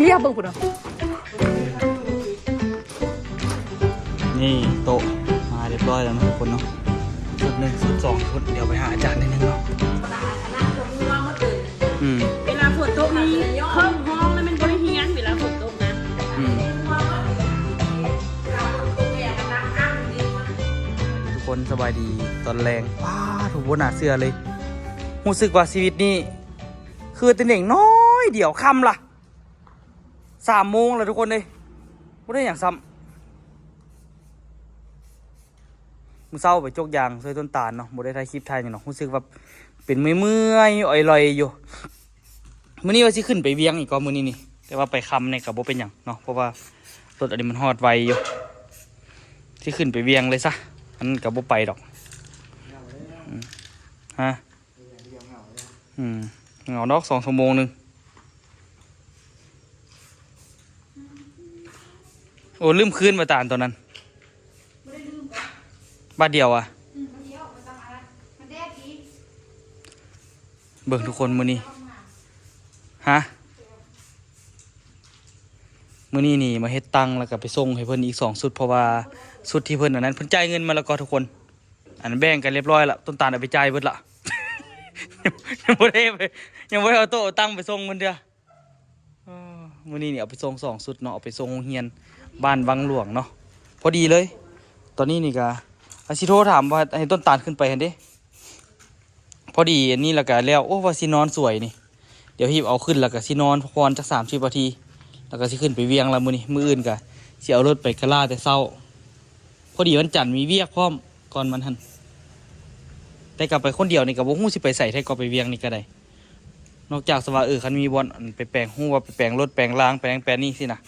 ດຽວເບິ່ງພຸ້ນເນາະ. ນີ້ໂຕະມາຮຽບຮ້ອຍແລ້ວເນາະທຸກຄົນເນາະ. ຊຸດໜຶ່ງ ຊຸດສອງ ຊຸດ ດຽວໄປຫາອາຈານໜ້ອຍໜຶ່ງເນາະ. ອືມ ເວລາຝົນຕົກນີ້ເຄິ່ງຫ້ອງແລ້ວແມ່ນບໍ່ໄດ້ຮຽນ ເວລາຝົນຕົກນະ. ອືມ ທຸກຄົນສະບາຍດີຕອນແລງ. ປາດໂທ້ ບໍ່ໜ້າເຊື່ອເລີຍ. ຮູ້ສຶກວ່າຊີວິດນີ້ຄືແຕ່ເດັກນ້ອຍດຽວ ຄ່ຳລະ ສາມໂມງແລ້ວທຸກຄົນເອີຍ ບໍ່ໄດ້ຫຍັງຊ້ຳ. ມື້ເຊົ້າໄປຈົກຢາງຊ່ວຍຕົ້ນຕານເນາະ ບໍ່ໄດ້ຖ່າຍຄລິບຖ່າຍຫຍັງດອກ. ຮູ້ສຶກວ່າເປັນເມື່ອຍໆ ອອຍລອຍຢູ່. ມື້ນີ້ວ່າຊິຂຶ້ນໄປວຽງອີກກໍມື້ນີ້ນີ້ ແຕ່ວ່າໄປຄ່ຳແດ່ກໍບໍ່ເປັນຫຍັງເນາະ ເພາະວ່າລົດອັນນີ້ມັນຮອດໄວຢູ່. ຊິຂຶ້ນໄປວຽງເລີຍຊະ ມັນກໍບໍ່ໄປດອກ. ອືມ ຮະ ອືມ ເຫງົາດອກ ສອງຊົ່ວໂມງໜຶ່ງ. ໂອ້ ລືມຄືນວ່າຕານຕອນນັ້ນ ບໍ່ໄດ້ລືມ ບາດດຽວອະ. ອືມ ບາດດຽວ ບໍ່ຕ້ອງອັນນັ້ນ ມັນແດດດີ. ເບິ່ງທຸກຄົນ ມື້ນີ້ ຮະ ມື້ນີ້ນີ້ມາເຮັດຕັ່ງ ແລ້ວກໍໄປສົ່ງໃຫ້ເພິ່ນອີກສອງຊຸດ ເພາະວ່າຊຸດທີ່ເພິ່ນອັນນັ້ນ ເພິ່ນຈ່າຍເງິນມາແລ້ວກໍທຸກຄົນ. ອັນແບ່ງກັນຮຽບຮ້ອຍລະ ຕົ້ນຕານເອົາໄປຈ່າຍເບິດລະ. ຍັງບໍ່ໄດ້ ຍັງບໍ່ໄດ້ເອົາໂຕະເອົາຕັ່ງໄປສົ່ງເພິ່ນເທື່ອ. ເອີ ມື້ນີ້ນີ້ເອົາໄປສົ່ງສອງຊຸດເນາະ ເອົາໄປສົ່ງໂຮງຮຽນບ້ານວັງຫຼວງເນາະ. ພໍດີເລີຍ ຕອນນີ້ນີ້ກະ ອາ ຊິໂທຖາມວ່າໃຫ້ຕົ້ນຕານຂຶ້ນໄປຫັ້ນເດ້. ພໍດີອັນນີ້ແລ້ວກະແລ້ວ. ໂອ້ ວ່າຊິນອນສວຍນີ້ ດຽວຮີບເອົາຂຶ້ນ ແລ້ວກະຊິນອນພັກຜ່ອນຈັກສາມສິບນາທີ ແລ້ວກະຊິຂຶ້ນໄປວຽງລະມື້ນີ້. ມື້ອື່ນກະຊິເອົາລົດໄປກະລາແຕ່ເຊົ້າ. ພໍດີວັນຈັນມີວຽກພ້ອມ ກ່ອນມັນຫັ້ນ. ແຕ່ກໍໄປຄົນດຽວນີ້ກໍບໍ່ຮູ້ຊິໄປໃສແທ້ ກໍໄປວຽງນີ້ກໍໄດ້. ນອກຈາກສະວ່າ ເອີ ຄັນມີບ່ອນ ອັນ ໄປແປງ ຮູ້ວ່າໄປແປງລົດແປງລາງ ແປງ ແປງນີ້ຊີ້ນະ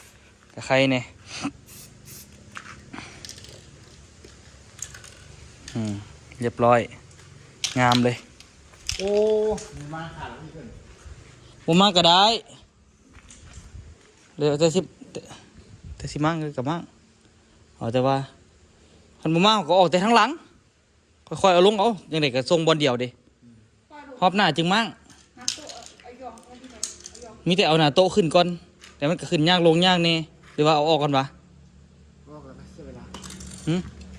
ກໍໄຄແດ່. ອືມ ຮຽບຮ້ອຍ ງາມເລີຍ. ໂອ້ ມີມາຂາດແລ້ວເພິ່ນ ບໍ່ມາກໍໄດ້ ແລ້ວແຕ່ຊິ ແຕ່ ແຕ່ຊິມາກໍມາ. ເອົາແຕ່ວ່າ ຄັນບໍ່ມາກໍອອກແຕ່ທາງຫຼັງ ຄ່ອຍໆເອົາລົງເອົາ. ຈັ່ງໃດກໍສົ່ງບ່ອນດຽວເດ້ ຮອບໜ້າຈຶ່ງມ້າງ. ມີແຕ່ເອົາໜ້າໂຕະຂຶ້ນກ່ອນ ແຕ່ມັນກໍຂຶ້ນຍາກລົງຍາກແດ່. ຫຼືວ່າເອົາອອກກ່ອນຫວາ? ອອກແລ້ວໄປ ເສຍເວລາ. ຫື?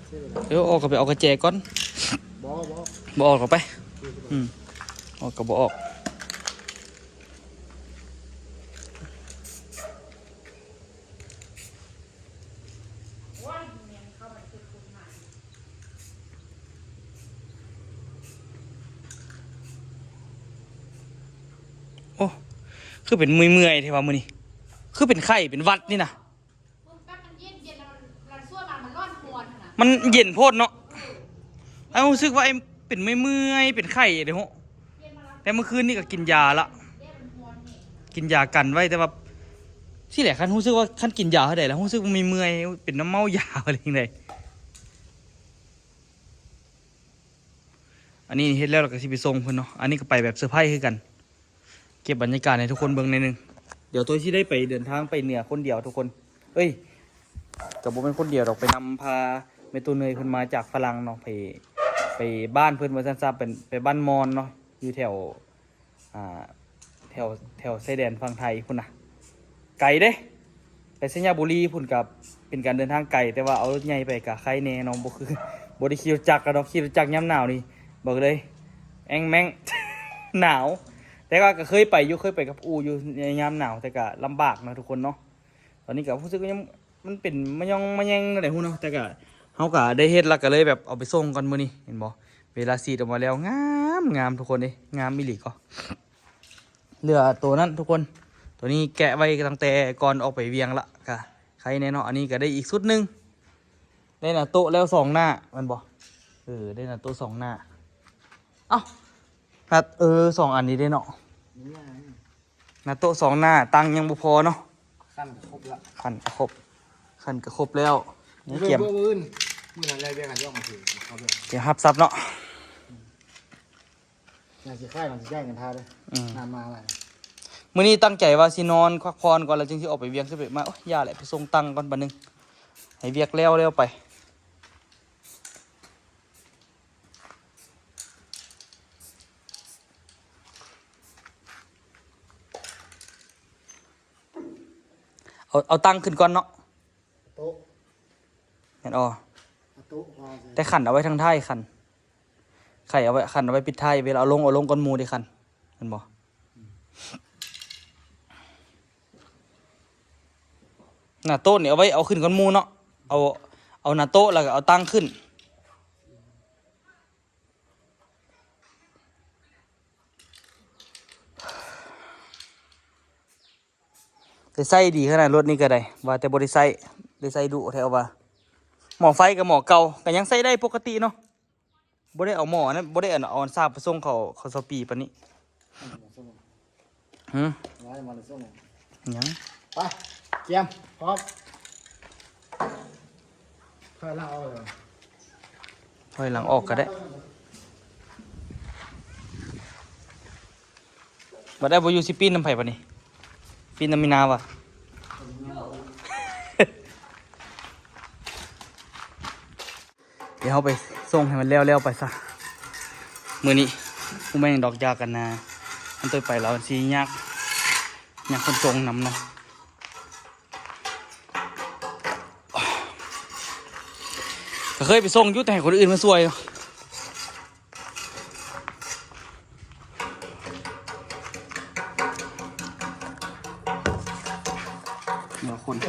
ເສຍເວລາ. ເອີ ອອກກໍໄປເອົາກະແຈກ່ອນ. ບໍ່ ບໍ່ ບໍ່ອອກກໍໄປ. ອືມ ອອກກໍບໍ່ອອກ. ໂອ້ ຄືເປັນເມື່ອຍໆແທ້ວ່າມື້ນີ້ ຄືເປັນໄຂ້ເປັນຫວັດນີ້ນະ. ມັນເຢັນໂພດເນາະ. ເອີ ອ້າຍຮູ້ສຶກວ່າອ້າຍເປັນເມື່ອຍໆ ເປັນໄຂ້ເດ້. ແຕ່ເມື່ອຄືນນີ້ກໍກິນຢາລະ ກິນຢາກັນໄວ້ ແຕ່ວ່າ ຊີ້ແຫຼະ ຄັນຮູ້ສຶກວ່າ ຄັນກິນຢາເທົ່າໃດລະຮູ້ສຶກວ່າເມື່ອຍໆ ເປັນນ້ຳເມົາຢາ ຫຼືຈັ່ງໃດ. ອັນນີ້ເຮັດແລ້ວ ແລ້ວກໍຊິໄປສົ່ງເພິ່ນເນາະ. ອັນນີ້ກໍໄປແບບເຊີໄພຄືກັນ ເກັບບັນຍາກາດໃຫ້ທຸກຄົນເບິ່ງໜ້ອຍໜຶ່ງ. ດຽວໂຕຊິໄດ້ໄປເດີນທາງໄປເໜືອຄົນດຽວທຸກຄົນ. ເອີຍ ກໍບໍ່ແມ່ນຄົນດຽວດອກ ໄປນຳພາແມ່ຕູ້ເນີຍເພິ່ນມາຈາກຝຣັ່ງເນາະ ໄປ ໄປບ້ານເພິ່ນວ່າຊັ້ນຊະ ເປັນ ໄປບ້ານມອນເນາະ ຢູ່ແຖວ ອ່າ ແຖວ ແຖວຊາຍແດນຝັ່ງໄທພຸ້ນນະ ໄກເດ້. ໄປໄຊຍະບູລີພຸ້ນກໍເປັນການເດີນທາງໄກ ແຕ່ວ່າເອົາລົດໃຫຍ່ໄປກໍໄຄແດ່ເນາະ ບໍ່ຄື ບໍ່ໄດ້ຂີ່ລົດຈັກດອກ. ຂີ່ລົດຈັກຍາມໜາວນີ້ບອກເລີຍ ແອງແມງ ໜາວ. ແຕ່ວ່າກໍເຄີຍໄປຢູ່ ເຄີຍໄປກັບອູ່ຢູ່ໃນຍາມໜາວ ແຕ່ກໍລຳບາກເນາະທຸກຄົນເນາະ. ຕອນນີ້ກໍຮູ້ສຶກວ່າຍັງ ມັນເປັນມະຍອງມະແຍງແນວໃດຮູ້ເນາະ ແຕ່ກະເຮົາກະໄດ້ເຮັດລະກະເລີຍແບບເອົາໄປສົ່ງກ່ອນມື້ນີ້ ເຫັນບໍ່? ເວລາສີດອອກມາແລ້ວ ງາມ ງາມທຸກຄົນເດ້ ງາມອີ່ຫຼີກໍ. ເຫຼືອໂຕນັ້ນທຸກຄົນ ໂຕນີ້ແກະໄວ້ຕັ້ງແຕ່ກ່ອນອອກໄປວຽງລະ ກະໄຄແດ່ເນາະ. ອັນນີ້ກະໄດ້ອີກຊຸດໜຶ່ງ ໄດ້ໜ້າໂຕະແລ້ວສອງໜ້າ ແມ່ນບໍ່? ເອີ ໄດ້ໜ້າໂຕະສອງໜ້າ. ເອົ້າ ໜ້າ ເອີ ສອງອັນນີ້ເດ້ເນາະ. ໜ້າໂຕະສອງໜ້າ ຕັ່ງຍັງບໍ່ພໍເນາະ. ຂັ້ນກໍຄົບລະ ຂັ້ນກໍຄົບ ຂັ້ນກໍຄົບແລ້ວ. ເບິ່ງ ເບິ່ງ ມື້ນັ້ນແລ້ວວຽກກັນຊິອອກມາຖື ເຂົາເບິ່ງ ຕຽມຮັບຊັບເນາະ. ຢ່າຊິຄ້າຍມັນຊິແຈ້ງກັນທ່າເດີ້. ອືມ ນ້ຳມາຫຼາຍ. ມື້ນີ້ຕັ້ງໃຈວ່າຊິນອນພັກຜ່ອນກ່ອນ ແລ້ວຈຶ່ງຊິອອກໄປວຽງ ຊິໄປມາ. ໂອ້ຍ ຢ່າແຫຼະ ໄປສົ່ງຕັ່ງກ່ອນບາດໜຶ່ງ ໃຫ້ວຽກແລ້ວໆໄປ. ໂ ເອົາຕັ້ງຂຶ້ນກ່ອນເນາະ ໂຕະ ແມ່ນ ອໍ ເອົາໂຕະວາງໃສ່ ແຕ່ຂັນເອົາໄວ້ທາງທ້າຍ ຂັນ ໄຂເອົາໄວ້ ຂັນເອົາໄວ້ປິດທ້າຍ ເວລາເອົາລົງ ເອົາລົງກ່ອນໝູ່ເດ້ ຂັນ ແມ່ນບໍ່? ໜ້າໂຕະນີ້ເອົາໄວ້ ເອົາຂຶ້ນກ່ອນໝູ່ເນາະ ເອົາ ເອົາໜ້າໂຕະ ແລ້ວກໍເອົາຕັ້ງຂຶ້ນ. ໄດ້ໃຊ້ດີຂະໜາດ ລົດນີ້ກໍໄດ້ ວ່າແຕ່ບໍ່ໄດ້ໃຊ້ ໄດ້ໃຊ້ດຸແທ້ວ່າ. ໝໍ້ໄຟກັບໝໍ້ເກົ່າກໍຍັງໃຊ້ໄດ້ປົກກະຕິເນາະ ບໍ່ໄດ້ເອົາໝໍ້ອັນນັ້ນ ບໍ່ໄດ້ເອົາ ເອົາອັນສາບໄປສົ່ງເຂົາ ເຂົາຊາວປີປານນີ້ ຫື ໄວ້ມາແລ້ວສົ່ງ ຍັງ ໄປ ກຽມ ພ້ອມ ຖອຍຫຼັງອອກເລີຍ ຖອຍຫຼັງອອກກໍໄດ້. ບັດໄດ້ບໍ່ຢູ່ ຊິປີ້ນນຳໃຜບັດນີ້? ປີ້ນນຳມີນາວະ? ດຽວເຮົາໄປສົ່ງໃຫ້ມັນແລ້ວໆໄປຊະ ມື້ນີ້ບໍ່ແມ່ນຫຍັງດອກ ຢາກກັນນາ ອັນໂຕຍໄປລາວມັນຊິຍາກ ຍາກຂົນສົ່ງນຳເນາະ. ກໍເຄີຍໄປສົ່ງຢູ່ ແຕ່ໃຫ້ຄົນອື່ນມາຊ່ວຍເນາະ. ເນາະ ຄົນ ແຮ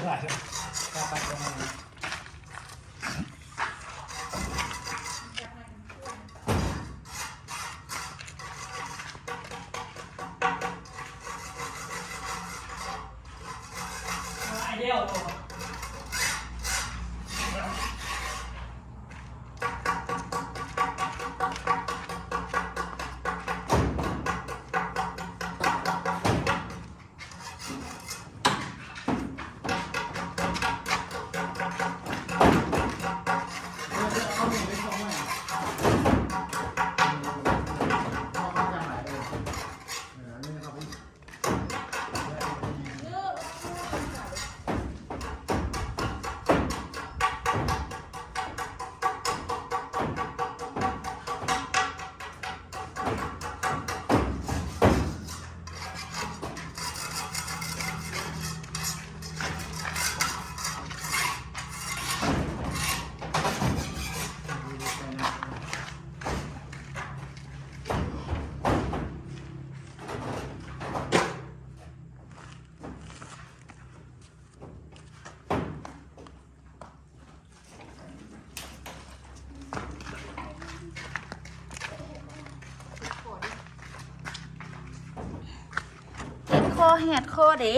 ດຄໍ ແຮດຄໍເດ້.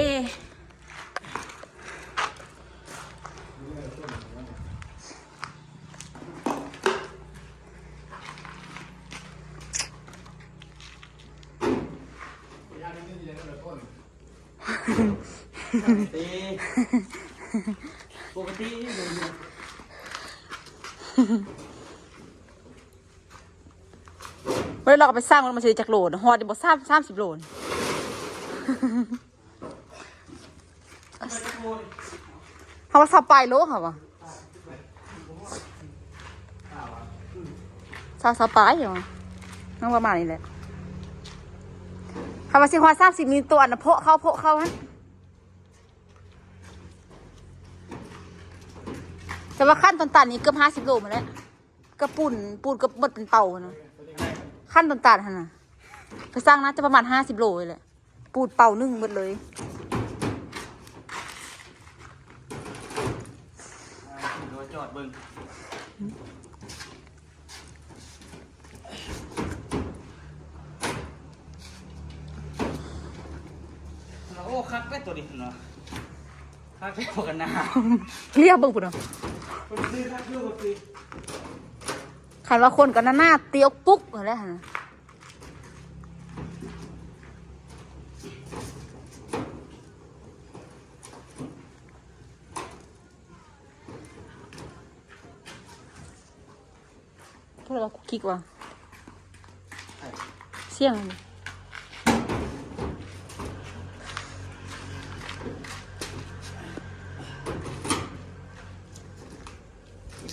ເວລາເຮົາໄປສ້າງ ມັນຊິໄດ້ຈັກໂລນະ? ຮອດຢູ່ບໍ່? ສາມ ສາມສິບໂລນະ. ເຮົາວ່າຊາວປາຍໂລ ເຮົາວ່າ ຊາວ ຊາວປາຍເນາະ ເຮົາປະມານນີ້ແຫຼະ. ເຮົາວ່າຊິຮອດສາມສິບ ມີຕົວອັນນະ ໂພະເຂົ້າ ໂພະເຂົ້າຫັ້ນ. ແຕ່ວ່າຂັ້ນຕອນຕັນນີ້ເກືອບຫ້າສິບໂລໝົດແລ້ວ. ກະປູນ ປູນກະໝົດເປັນເປົາຫັ້ນນະ ຂັ້ນຕອນຕັນຫັ້ນນະ. ໄປສ້າງໜ້າຈະປະມານຫ້າສິບໂລນີ້ແຫຼະ ປູນເປົາໜຶ່ງໝົດເລີຍ. ດຽວຈອດເບິ່ງ. ໂອ້ ຄັກເດ້ໂຕນີ້ເນາະ ຄັກເດ້ ພວກກັນນາ ລຽບເບິ່ງພຸ້ນນະ. ຄັນວ່າຄົນກັນນາ ຕີອອກປຸກຫັ້ນແຫຼະຫັ້ນນະ. ເພິ່ນວ່າກຸກກິກວ່າ ສຽງ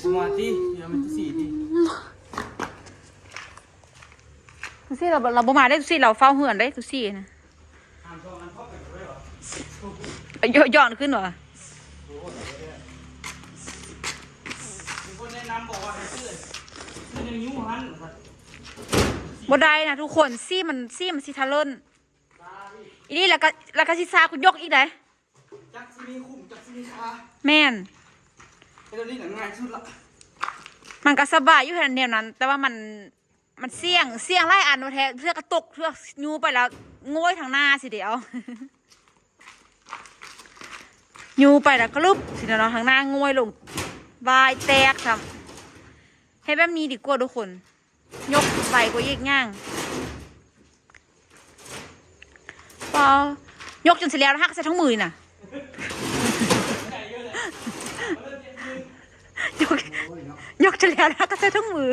ສະມາທິ ຢ່າແມ່ນສີ່ຕິ. ຕຸຊີລາວ ລາວບໍ່ມາເດ້ ຕຸຊີລາວເຝົ້າເຮືອນເດ້ ຕຸຊີນະ. ຍ້ອນ ຍ້ອນຂຶ້ນຫວາ? ບໍ່ໄດ້ນະທຸກຄົນ ສີມັນ ສີມັນຊິທະເລີນອີ່ຫຼີ ແລ້ວກໍ ແລ້ວກໍຊິຊາ ກູຍົກອີກໄດ໋ ຈັກຊິມີຂຸມ ຈັກຊິມີຄາ ແມ່ນ ເຮັດແນວນີ້ນະງ່າຍສຸດລະ ມັນກໍສະບາຍຢູ່ແນວນັ້ນ ແຕ່ວ່າມັນ ມັນສ່ຽງ ສ່ຽງຫຼາຍອັນແທ້ ເທື່ອກະຕົກ ເທື່ອຍູ້ໄປແລ້ວໂງ່ຍທາງໜ້າຊິເດ ເອົາ ຍູ້ໄປແລ້ວກະລຶບຊິເນາະ ທາງໜ້າໂງ່ຍລົງ ບາຍແຕກຊ້ຳ ເຮັດແບບນີ້ດີກວ່າທຸກຄົນ ຍົກໄວກວ່າອີກຢ່າງ ປາ ຍົກຈົນຊິແລ້ວ ແລ້ວຫາກະໃສ່ຖົງມືນີ້ນະ ຍົກ ຍົກຈົນແລ້ວ ແລ້ວຫາກະໃສ່ຖົງມື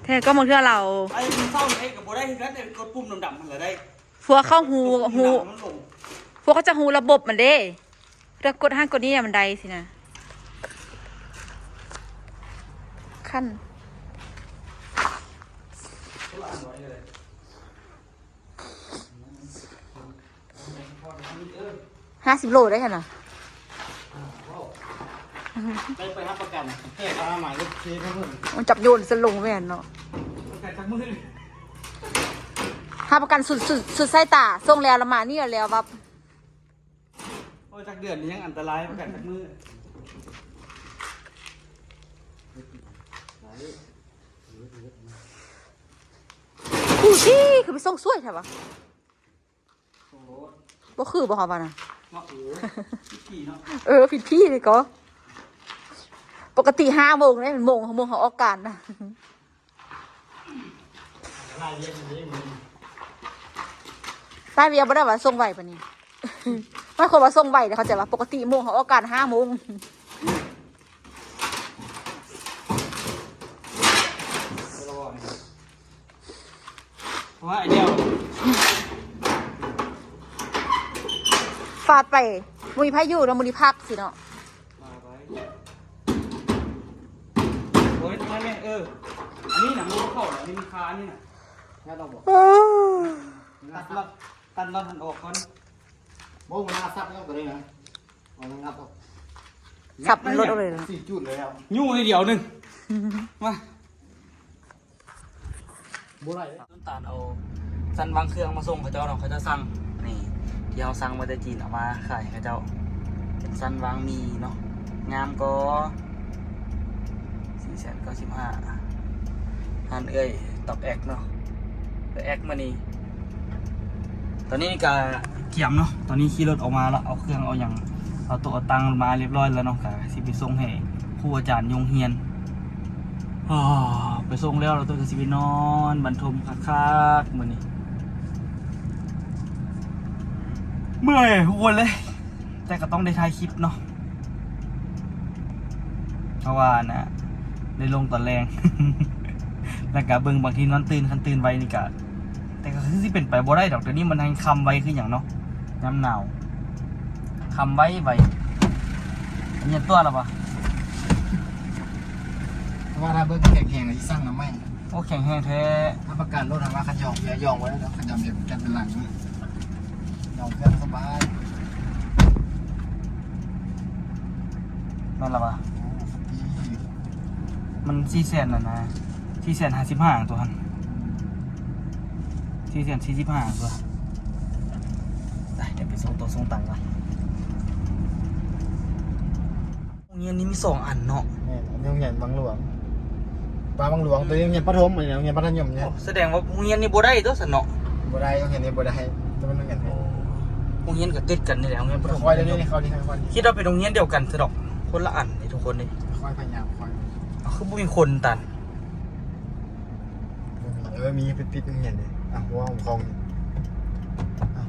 ແທ້ກໍບາງເທື່ອລາວ ໄອ້ເສົານີ້ກໍບໍ່ໄດ້ຄືກັນ ແຕ່ກົດປຸ່ມດຳໆຫັ້ນລະໄດ້. ພວກເຂົາຮູ້ ຮູ້ ພວກເຂົາຈະຮູ້ລະບົບມັນເດ້ ເລື່ອງກົດຫັ້ນກົດນີ້ມັນໄດ້ຊີ້ນະ ຄັນ ຫ້າສິບໂລໄດ້ຫັ້ນນະ ໄດ້ໄປຮັບປະກັນ ແຕ່ກໍຫາມາເຮັດເຊເພິ່ນ ມັນຈັບໂຍນສະລົງແມ່ນເນາະ ປະກັນຈັກມື້ ຮັບປະກັນສຸດ ສຸດ ສຸດສາຍຕາ ສົ່ງແລ້ວລະມານີ້ແລ້ວ ແບບ ໂອ້ຍ ຈັກເດືອນນີ້ຍັງອັນຕະລາຍ ປະກັນຈັກມື້ ຜູ້ທີ່ຄືໄປສົ່ງສວຍແທ້ວະ ບໍ່ຄືບໍ່ເຮົາວ່ານະ ເນາະ ເອີ ຜິດທີ່ເນາະ ເອີ ຜິດທີ່ເດ້ກໍ ປົກກະຕິຫ້າໂມງເດ້ ໂມງ ໂມງເຮົາອອກການນະ ຫຼາຍວຽກບໍ່ໄດ້ວ່າສົ່ງໄວປານນີ້ ໝາຍຄວາມວ່າສົ່ງໄວເດ້ ເຂົ້າໃຈວ່າ ປົກກະຕິໂມງເຮົາອອກການຫ້າໂມງ. ວ່າດຽວ ຟາດໄປ ບໍ່ມີໃຜຢູ່ເນາະ ມື້ນີ້ພັກຊີ້ເນາະ ວ່າໄປ ໂອ້ຍ ແມ່ນ ເອີ ອັນນີ້ນະ ມັນບໍ່ເຂົ້ານະ ອັນນີ້ມັນຄາອັນນີ້ນະ ງັດອອກບໍ່ ເອີ ຕັດລັອດ ຕັດລັອດຫັ້ນອອກກ່ອນ ບໍ່ ມັນຫາສັບຍັງຕົວນີ້ນະ ເອົາມັນຫຍັບອອກ ສັບມັນຫຼຸດອອກເລີຍ ສີ່ຈຸດແລ້ວ ຍູ້ໄດ້ດຽວໜຶ່ງ ມາ ບໍ່ໄດ້ ຕົ້ນຕານເອົາຊັ້ນວາງເຄື່ອງມາສົ່ງເຂົາເຈົ້າເນາະ ເຂົາເຈົ້າສັ່ງ ນີ້ ທີ່ເຮົາສັ່ງມາແຕ່ຈີນ ເອົາມາຂາຍໃຫ້ເຂົາເຈົ້າ ເປັນຊັ້ນວາງໝີ່ເນາະ ງາມກໍ ສີ່ແສນເກົ້າສິບຫ້າ ຮ້ານເອື້ອຍຕອກແອັກເນາະ ຕອກແອັກມື້ນີ້ ຕອນນີ້ກະກຽມເນາະ ຕອນນີ້ຂີ່ລົດອອກມາລະ ເອົາເຄື່ອງເອົາຫຍັງ ເອົາໂຕະເອົາຕັ່ງມາຮຽບຮ້ອຍແລ້ວເນາະ ກະຊິໄປສົ່ງໃຫ້ຄູອາຈານຢູ່ໂຮງຮຽນ ອາ ໄປສົ່ງແລ້ວ ລະໂຕະກະຊິໄປນອນບັນທົມຄັກໆ ມື້ນີ້ ເມື່ອຍທຸກຄົນເລີຍ ແຕ່ກໍຕ້ອງໄດ້ຖ່າຍຄລິບເນາະ ເພາະວ່າອັນນະ ໄດ້ລົງຕອນແລງ ແລ້ວກະເບິ່ງບາງທີນອນຕື່ນ ຄັນຕື່ນໄວນີ້ກະ ແຕ່ກໍຄືຊິເປັນໄປບໍ່ໄດ້ດອກ ດຽວນີ້ມັນແຮ່ງຄ່ຳໄວຄືຫຍັງເນາະ ຍາມໜາວ ຄ່ຳໄວໄວ ເຫື່ອຕົວະລະບໍ່ ວ່າຖ້າເບິ່ງແຂງແຮງຊິສັ່ງນຳໃໝ່ ໂອ້ ແຂງແຮງແທ້ ຮັບປະກັນໂລດ ຖ້າວ່າຄັນຍອງ ຢອງໄວ້ແລ້ວ ຄັນຍອງເປັນ ເປັນຫຼັງ ເອົາເຄື່ອງສະບາຍ ແມ່ນລະວະ ໂອ້ ດີ ມັນສີ່ແສນຫັ້ນນະ ສີ່ແສນຫ້າສິບຫ້າຕົວຫັ້ນ ສີ່ແສນສີ່ສິບຫ້າຕົວ ໄປ ດຽວໄປສົ່ງໂຕະສົ່ງຕັ່ງກ່ອນ. ໂຮງຮຽນນີ້ມີສອງອັນເນາະ ແມ່ນ ອັນນີ້ໂຮງຮຽນວັງຫຼວງ ປາວັງຫຼວງ ໂຕນີ້ໂຮງຮຽນປະຖົມ ອັນນີ້ໂຮງຮຽນມັດທະຍົມເນຍ ໂອ້ ສະແດງວ່າໂຮງຮຽນນີ້ບໍ່ໄດ້ຕົວຊັ້ນເນາະ ບໍ່ໄດ້ ໂຮງຮຽນນີ້ບໍ່ໄດ້ ແຕ່ມັນໂຮງຮຽນ ໂອ້ ໂຮງຮຽນກໍຕິດກັນນີ້ແຫຼະ ໂຮງຮຽນປະຖົມ ຄ່ອຍໆ ເດ ນີ້ເຂົານີ້ຄ່ອຍໆ ຄິດວ່າເປັນໂຮງຮຽນດຽວກັນຊະດອກ ຄົນລະອັນນີ້ທຸກຄົນນີ້ ຄ່ອຍພະຍາຍາມຄ່ອຍ ເອົາ ຄືບໍ່ມີຄົນຕັນ ເອີ ມີປິດໆ ໂຮງຮຽນນີ້ ອ່ະ ເວົ້າຂອງ ອ່ະ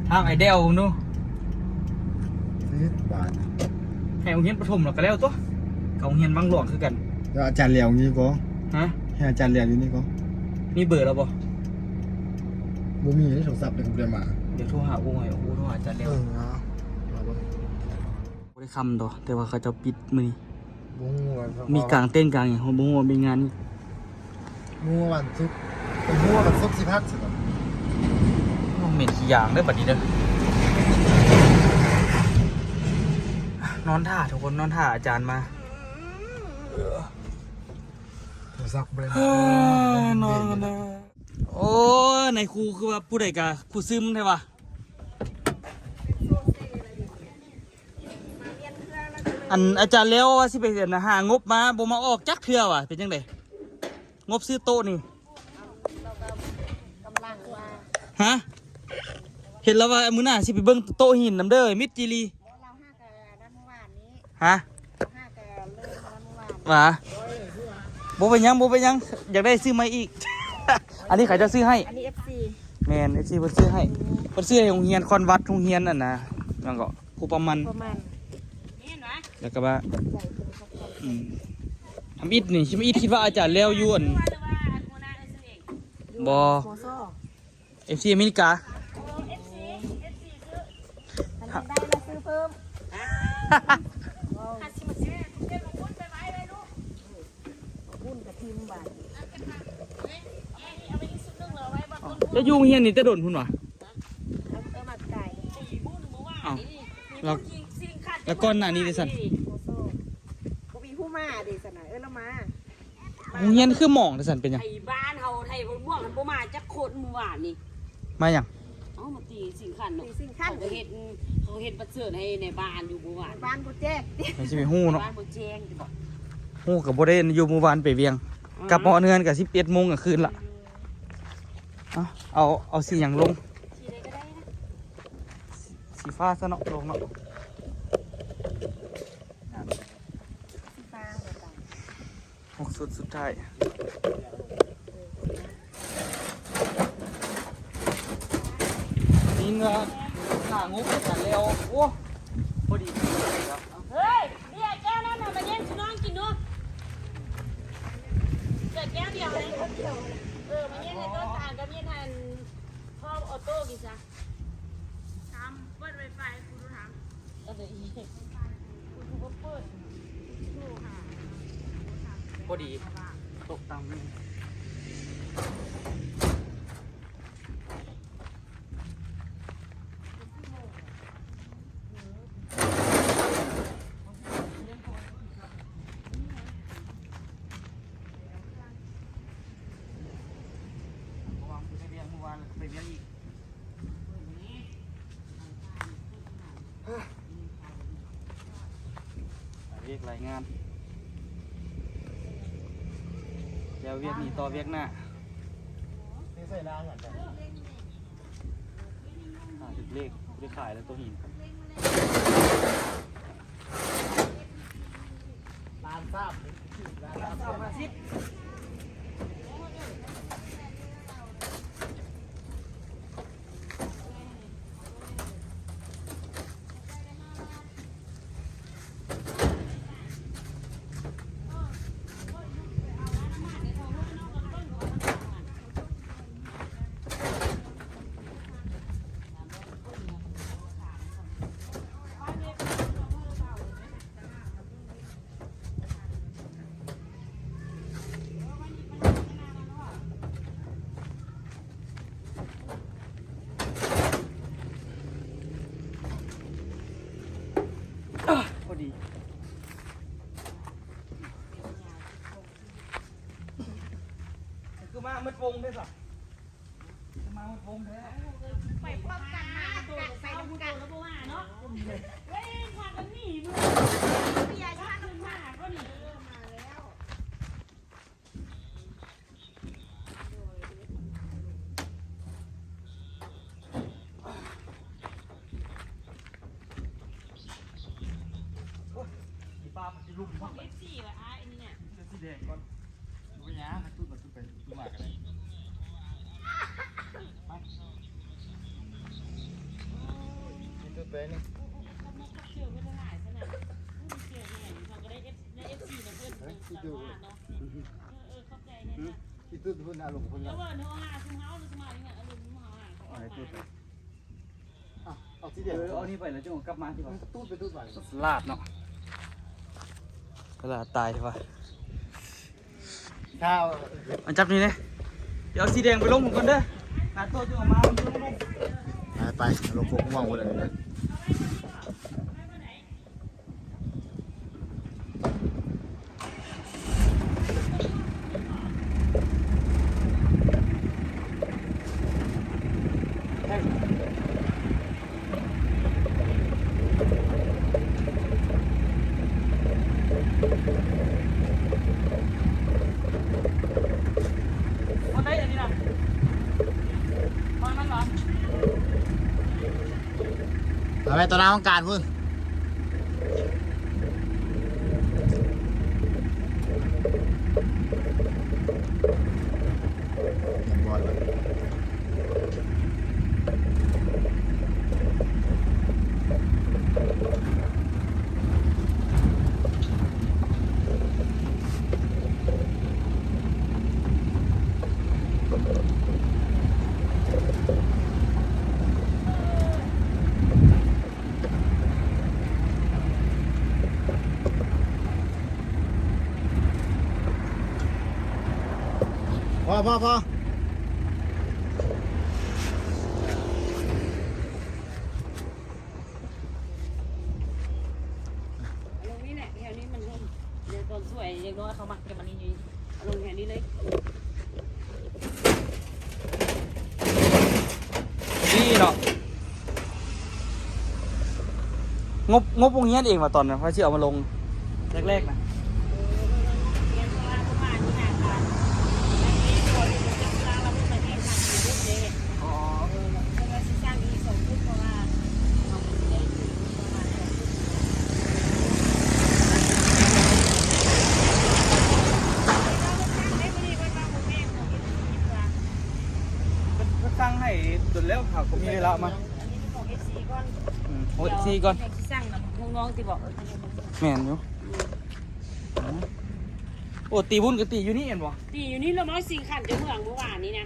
ທາງໄອແດວເບິ່ງດູ ບາດ ໃຫ້ໂຮງຮຽນປະຖົມລະກະແລ້ວຕົວະ ກັບໂຮງຮຽນວັງຫຼວງຄືກັນ ແລ້ວອາຈານແຫຼວມີບໍ່? ຮະ? ໃຫ້ອາຈານແຫຼວຢູ່ນີ້ບໍ່? ມີເບີແລ້ວບໍ່? ບໍ່ມີເດ້ ໂທລະສັບເດ້ ບໍ່ໄດ້ມາ. ດຽວໂທຫາອູ້ໃຫ້ ອູ້ໂທຫາອາຈານແຫຼວ. ເອີ ເອົາ ເອົາເບິ່ງ. ບໍ່ໄດ້ຄ່ຳດອກ ແຕ່ວ່າເຂົາເຈົ້າປິດມື້ນີ້. ບໍ່ຮູ້ວ່າ ມີກາງເຕັ້ນກາງຫຍັງ ເຮົາບໍ່ຮູ້ວ່າມີງານນີ້. ຮູ້ວ່າວັນສຸກ ຮູ້ວ່າວັນສຸກຊິພັກ ຊິແບບ ໂອ້ ເໝັນຂີ້ຢາງເດີບັດນີ້ເດີ. ນອນຖ້າທຸກຄົນ ນອນຖ້າອາຈານມາ. ໂທລະສັບບໍ່ໄດ້ ນອນກັນເດີ. ໂອ້ຍ ນາຍຄູຄືວ່າຜູ້ໃດກະຜູ້ຊຶມແທ້ວະ. ອັນອາຈານແລ້ວວ່າຊິໄປ ອັນ ຫາງົບມາ ບໍ່ມາອອກຈັກເທື່ອວ່າ ເປັນຈັ່ງໃດ ງົບຊື້ໂຕະນີ້? ຮະ? ເຫັນລາວວ່າມື້ໜ້າຊິໄປເບິ່ງໂຕະຫີນນຳເດີ ມິດຈີລີ. ຮະ? ຫວາ? ບໍ່ເປັນຫຍັງ ບໍ່ເປັນຫຍັງ ຢາກໄດ້ຊື້ໃໝ່ອີກ. ອັນນີ້ເຂົາເຈົ້າຊື້ໃຫ້. ອັນນີ້ເອັຟຊີ. ແມ່ນ ເອັຟຊີເພິ່ນຊື້ໃຫ້. ເພິ່ນຊື້ໃຫ້ໂຮງຮຽນຄອນວັດ ໂຮງຮຽນອັນນະ ຫຍັງເກາະ ພູປະມານ ແລ້ວກໍວ່າ ອືມ ທຳອິດນີ້ ທຳອິດຄິດວ່າອາຈານແລ້ວຢູ່ອັນ ບໍ່ ເອັຟຊີອາເມລິກາ. ໂອ້ ເອັຟຊີ ເອັຟຊີຊື້ ອັນນີ້ໄດ້ແລ້ວຊື້ເພີ່ມ. ບຸນກະທິມບາດ ເຈົ້າຢູ່ໂຮງຮຽນນີ້ແຕ່ດົນພຸ້ນຫວາ? ເອີ ມາກາຍ ເອົ້າ ແລ້ວ ແລ້ວກ່ອນໜ້ານີ້ເດຊັ້ນ? ບໍ່ມີຜູ້ມາເດຊັ້ນນະ ເອີ ລາວມາ. ໂຮງຮຽນຄືໝອງຊັ້ນ ເປັນຫຍັງ? ໄທບ້ານເຮົາ ໄທບວກຫັ້ນບໍ່ມາຈັກຄົນມື້ວານນີ້. ມາຫຍັງ? ເອົ້າ ມາຕີຊິງຄັນເນາະ ຕີຊິງຄັນ ເຂົາກໍເຮັດ ເຂົາເຮັດບັດເຊີນໃຫ້ໃນບ້ານຢູ່ມື້ວານ. ໃນບ້ານບໍ່ແຈ້ງ ໃຜຊິໄປຮູ້ເນາະ ໃນບ້ານບໍ່ແຈ້ງຕິ. ຮູ້ກໍບໍ່ໄດ້ຢູ່ ມື້ວານໄປວຽງ ອືມ ກັບມາຮອດເຮືອນກໍສິບເອັດໂມງກາງຄືນລະ. ເອົາ ເອົາ ເອົາສີຫຍັງລົງ? ສີໃດກໍໄດ້ນະ ສີ ສີຟ້າຊະເນາະ ລົງເນາະ. ສີຟ້າ ຫົກຊຸດສຸດທ້າຍ ນີ້ນະ ຫາງົບກັນແລ້ວ. ໂອ້ ພໍດີ. ເຮີ້ຍ ເບຍແກ້ວນັ້ນນະ ມາແຍ່ງຊິນ້ອງກິນດູ. ເບຍແກ້ວດຽວເລີຍ. ເອີ ມາແຍ່ງໃຫ້ຕົ້ນຕານກັບແມ່ນອັນ ພໍ່ອອໂຕ້ກິນຊະ. ຖາມເປີດໄວໄຟ ກູໂທຖາມ ອັນໃດອີກ ກູຄືບໍ່ເປີດ ໂທຫາ ພໍດີ ໂຕະຕັ່ງ. ເພາະວ່າມັນໄປວຽກມື້ວານ ແລ້ວກໍໄປວຽກອີກ. ວຽກຫຼາຍງານ ແລ້ວວຽກນີ້ຕໍ່ວຽກໜ້າ. ນີ້ໃສ່ລາງກັນ ຫາຖືກເລກ ບໍ່ໄດ້ຂາຍແລ້ວໂຕຫີນ. ລ້ານສາມ ລ້ານສາມ ສອງຫ້າສິບ. ພໍດີ ຄືມາໝົດວົງເດ້ຊະ. ມາໝົດວົງແທ້ ໄປພ້ອມກັນ ມານຳກັນ ໄປນຳກັນ ເຮົາບໍ່ວ່າເນາະ. ເຮີ້ຍ ພາກັນໜີເມືອ ເບຍ ພາກັນມາກໍໜີ ເອີ ມາແລ້ວ. ໂອ້ຍ ອີປ້າມັນຊິລຸມ ຂອງເອັຟຊີວ່າອ້າຍອັນນີ້ນະ ເສື້ອສີແດງກ່ອນ. ບໍ່ເປັນຫຍັງ ໃຫ້ຕຸ້ນມາ ຕຸ້ນໄປ ຕຸ້ນມາກໍໄດ້. ໄປ ໃຫ້ຕຸ້ນໄປນີ້ ເສື້ອເພິ່ນຫຼາຍຊະນະ ເສື້ອເພິ່ນໃຫຍ່ ເຂົາກໍໄດ້ເອັຟ ໃນເອັຟຊີນະເພິ່ນ. ທີ່ຈຸດ ເອີ ເອີ ເອີ ຂອບໃຈແທ້ ທີ່ຈຸດພຸ້ນນະ ລົງພຸ້ນນະ ເອີ ເຮົາຫາຊຸມເຮົາ ຫຼື ຊຸມເຮົານີ້ນະ ເອົາລົງ ຊຸມເຮົາຫາເຂົາອອກມາ ເອົາ ເອົາທີ່ດຽວ ເອີ ເອົານີ້ໄປແລ້ວຈຶ່ງເອົາກັບມາທີ່ວ່າ ຕູດໄປຕູດມາ ສະຫຼາດເນາະ ສະຫຼາດຕາຍທີ່ວ່າ. ເອົາ ອັນຈັບນີ້ເດ້ ດຽວເອົາສີແດງໄປລົງກ່ອນເດີ ໜ້າໂຕະຈຶ່ງເອົາມາ ມັນຈຶ່ງລົງ ໄປ ໄປ ລົງກົກມ່ວງພຸ້ນເດີ. ເອົາໄວ້ຕໍ່ໜ້າຫ້ອງການພຸ້ນ. ພໍ ພໍ ພໍ ລົງນີ້ແຫຼະ ແຖວນີ້ມັນຮົ່ມ ດຽວຕອນສວຍເດັກນ້ອຍເຂົາມັກຈະມາຫຼິ້ນຢູ່ນີ້ ເອົາລົງແຖວນີ້ເລີຍ. ດີເນາະ ງົບ ງົບໂຮງຮຽນເອງວ່າຕອນນັ້ນ ໃຜຊິເອົາມາລົງແລກໆນະ? ອໍ ເພິ່ນວ່າຊິສ້າງອີກສອງຟຸດ ເພາະວ່າເຮົາບໍ່ໄດ້ຖືປະມານສອງຟຸດ ເພິ່ນສັ່ງໃຫ້ດົນແລ້ວ ຫາກບໍ່ມີເວລາມາ. ອັນນີ້ຂອງເອັຟຊີກ່ອນ ອືມ ຂອງເອັຟຊີກ່ອນ ແມ່ນຢູ່. ໂອ້ ຕີບຸນກໍຕີຢູ່ນີ້ແມ່ນບໍ່? ຕີຢູ່ນີ້ລະ ມາຊິງຄັນເຈົ້າເມືອງມື້ວານນີ້ນະ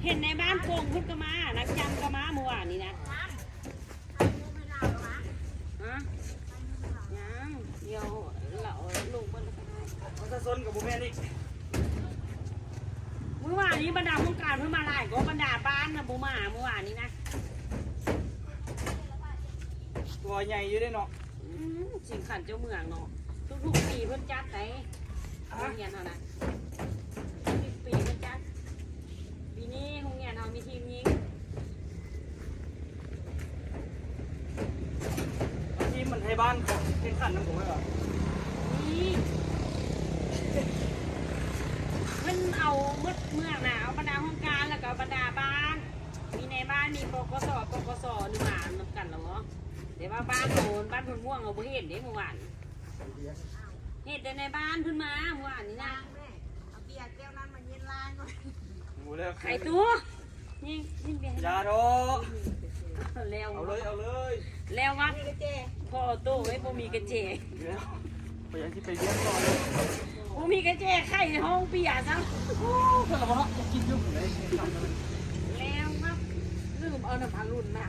ເຫັນໃນບ້ານໂປ່ງເພິ່ນກໍມາ ນາງຈັນກໍມາມື້ວານນີ້ນະ. ຮະ? ຍັງ ດຽວລາວລົງເບິ່ງ ປະຊາຊົນກໍບໍ່ແມ່ນອີກ. ມື້ວານນີ້ບັນດາໂຮງການເພິ່ນມາຫຼາຍກວ່າ ບັນດາບ້ານນະບໍ່ມາມື້ວານນີ້ນະ. ຕົວໃຫຍ່ຢູ່ເດ້ເນາະ. ອືມ ຊິງຄັນເຈົ້າເມືອງເນາະ ທຸກໆປີເພິ່ນຈັດໄດ໋ ໂຮງຮຽນເຮົານະ ທຸກປີເພິ່ນຈັດ. ປີນີ້ໂຮງຮຽນເຮົາມີທີມຍິງ ທີມມັນໄທບ້ານເຂົາແຂ່ງຂັນນຳບໍ່ແມ່ນຫວາ? ມີ ເພິ່ນເອົາໝົດເມືອງນະ ເອົາບັນດາໂຮງການ ແລ້ວກໍບັນດາບ້ານ ມີນາຍບ້ານ ມີ ປກສ ປກສ ຫຼືວ່ານຳກັນລະບໍ່? ແຕ່ວ່າບ້ານເຮົາ ບ້ານໂພນມ່ວງ ເຮົາບໍ່ເຫັນເດ້ມື້ວານ ເຫັນແຕ່ໃນບ້ານເພິ່ນມາມື້ວານນີ້ນະ. ເອົາເບຍແກ້ວນັ້ນມາເຢັນລ້າງກ່ອນ ໝູແລ້ວ ໄອ້ຕູ້ ຍິງ ຍິງເບຍ ຢ່າດອກ ແລ້ວ ເອົາເລີຍ ເອົາເລີຍ ແລ້ວວ່າ ພໍ່ໂຕເອີຍ ບໍ່ມີກະແຈ ແລ້ວ ຂ້ອຍຍັງຊິໄປວຽກຕໍ່ ບໍ່ມີກະແຈໄຂໃນຫ້ອງເບຍຊ້ຳ. ໂອ້ ເພິ່ນລະບໍ່ເນາະ ຢາກກິນຢູ່ ແລ້ວວ່າ ລືມເອົານຳອາລຸນມາ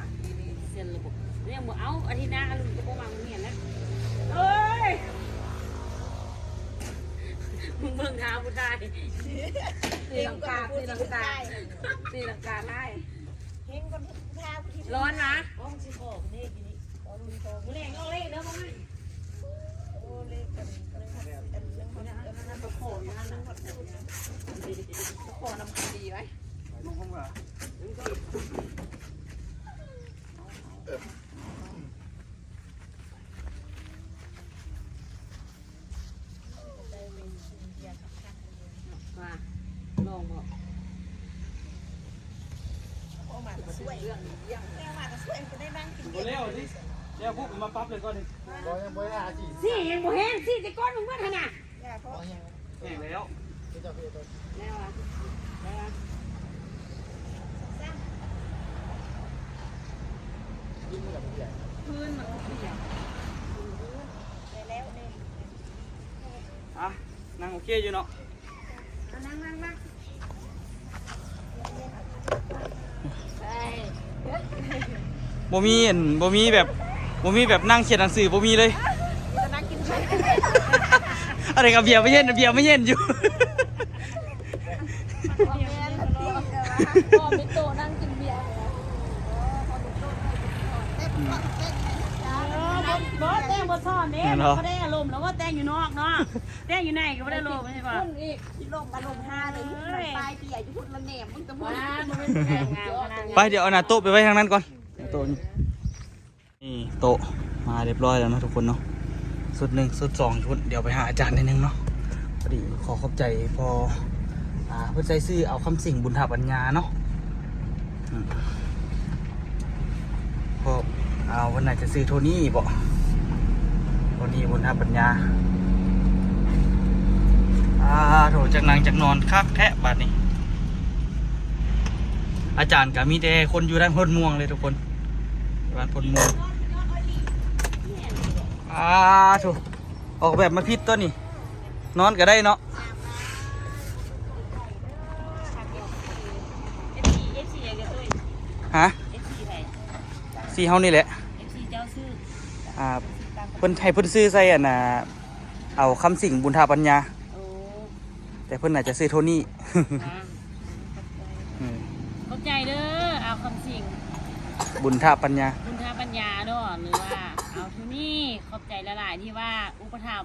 ເຊັນລະບໍ່ ຍັງບໍ່ເອົາ ອາທິດໜ້າອາລຸນກໍບໍ່ມາໂຮງຮຽນແລ້ວ. ເອີຍ ມຶງເບິ່ງທ່າຜູ້ຊາຍ ຕີລັງກາ ຕີລັງກາ ຕີລັງກາຫຼາຍ ເຮັງກ່ອນທ່າຜູ້ທີ່ ຮ້ອນນະ ຫ້ອງຊິຂໍເດ້ ມື້ແລງເອົາເລກເດີ ບໍ່ມາ ໂອ້ ເລກກັນ ເລກກັນ ເລກກັນ ຂໍນຳດີໄວ້ ລົງຫ້ອງວ່າ ວ່າ ລອງບໍ່? ເອົາມາກໍຊ່ວຍ ເອົາມາກໍຊ່ວຍ ກໍໄດ້ນັ່ງກິນ ບໍ່ແລ້ວຕິ ແລ້ວພວກມາປັບເລີຍກ່ອນນີ້ ບໍ່ ຍັງບໍ່ໄດ້ຫາສີ ສີຍັງບໍ່ແຫ້ງ ສີແຕ່ກ່ອນມັນເບິດຫັ້ນນະ ແຫ້ງແລ້ວ ແລ້ວຫວາ? ແລ້ວຫວາ? ພື້ນມັນກໍເປຍກ ແລ້ວນີ້ ມັ ອ່ະ ນັ່ງໂອເຄຢູ່ເນາະ ນັ່ງໆໆ ບໍ່ມີອັນ ບໍ່ມີແບບ ບໍ່ມີແບບນັ່ງຂຽນໜັງສື ບໍ່ມີເລີຍ ນັ່ງກິນເບຍ ອັນນີ້ກໍເບຍມາເຢັນ ເບຍມາເຢັນຢູ່ ບໍ່ແມ່ນລະຕິ ບໍ່ມີໂຕະນັ່ງກິນເບຍ ເອີ ບໍ່ ບໍ່ແຕ່ງບໍ່ຊ້ອນເດ້ ແມ່ນບໍ່? ບໍ່ໄດ້ອາລົມແລ້ວ ບໍ່ແຕ່ງຢູ່ນອກເນາະ ແຕ່ງຢູ່ໃນກໍບໍ່ໄດ້ອາລົມ ເຫັນບໍ່? ພຸ້ນອີກ ຊິລົມອາລົມຫາເລີຍ ເອີຍ ປາຍເບຍຢູ່ພຸ້ນລະແນມ ມຶງຕະມຸນ ວ້າ ບໍ່ແມ່ນແນມງາມຂະໜາດນັ້ນ ໄປ ດຽວເອົາໜ້າໂຕະໄປໄວ້ທາງນັ້ນກ່ອນ ໜ້າໂຕະນີ້ ນີ້ໂຕະມາຮຽບຮ້ອຍແລ້ວເນາະທຸກຄົນເນາະ ຊຸດໜຶ່ງ ຊຸດສອງຢູ່ພຸ້ນ ດຽວໄປຫາອາຈານໜ້ອຍໜຶ່ງເນາະ ພໍດີຂໍຂອບໃຈພໍ່ ອ່າ ເພິ່ນໃສ່ຊື່ ເອົາຄຳສິງ ບຸນທາປັນຍາເນາະ ອືມ ເພາະ ອ່າ ເພິ່ນໜ້າຈະຊື່ໂທນີ້ບໍ ໂທນີ້ ບຸນທາປັນຍາ ອ່າ ໂຖ ຈັກນັ່ງຈັກນອນຄັກແທ້ບາດນີ້ ອາຈານກໍມີແຕ່ຄົນຢູ່ທາງໂພນມ່ວງເລີຍທຸກຄົນ ບ້ານໂພນມ່ວງ ອ່າ ໂຖ ອອກແບບມາຜິດຕົວນີ້ ນອນກໍໄດ້ເນາະ ຮະ ຊີເຮົານີ້ແຫຼະ ອ່າ ເພິ່ນໃຫ້ເພິ່ນຊື່ໃສ່ອັນນ່າ ເອົາຄຳສິງ ບຸນທາປັນຍາ ໂອ້ ແຕ່ເພິ່ນໜ້າຈະຊື່ໂທນີ້ ອ່າ ເອີ ຂອບໃຈເດີ ອາວຄຳສິງ ບຸນທະປັນຍາ ບຸນທະປັນຍາເນາະ ຫຼືວ່າ ອາວໂທນີ້ ຂອບໃຈຫຼາຍໆ ທີ່ວ່າອຸປະຖຳ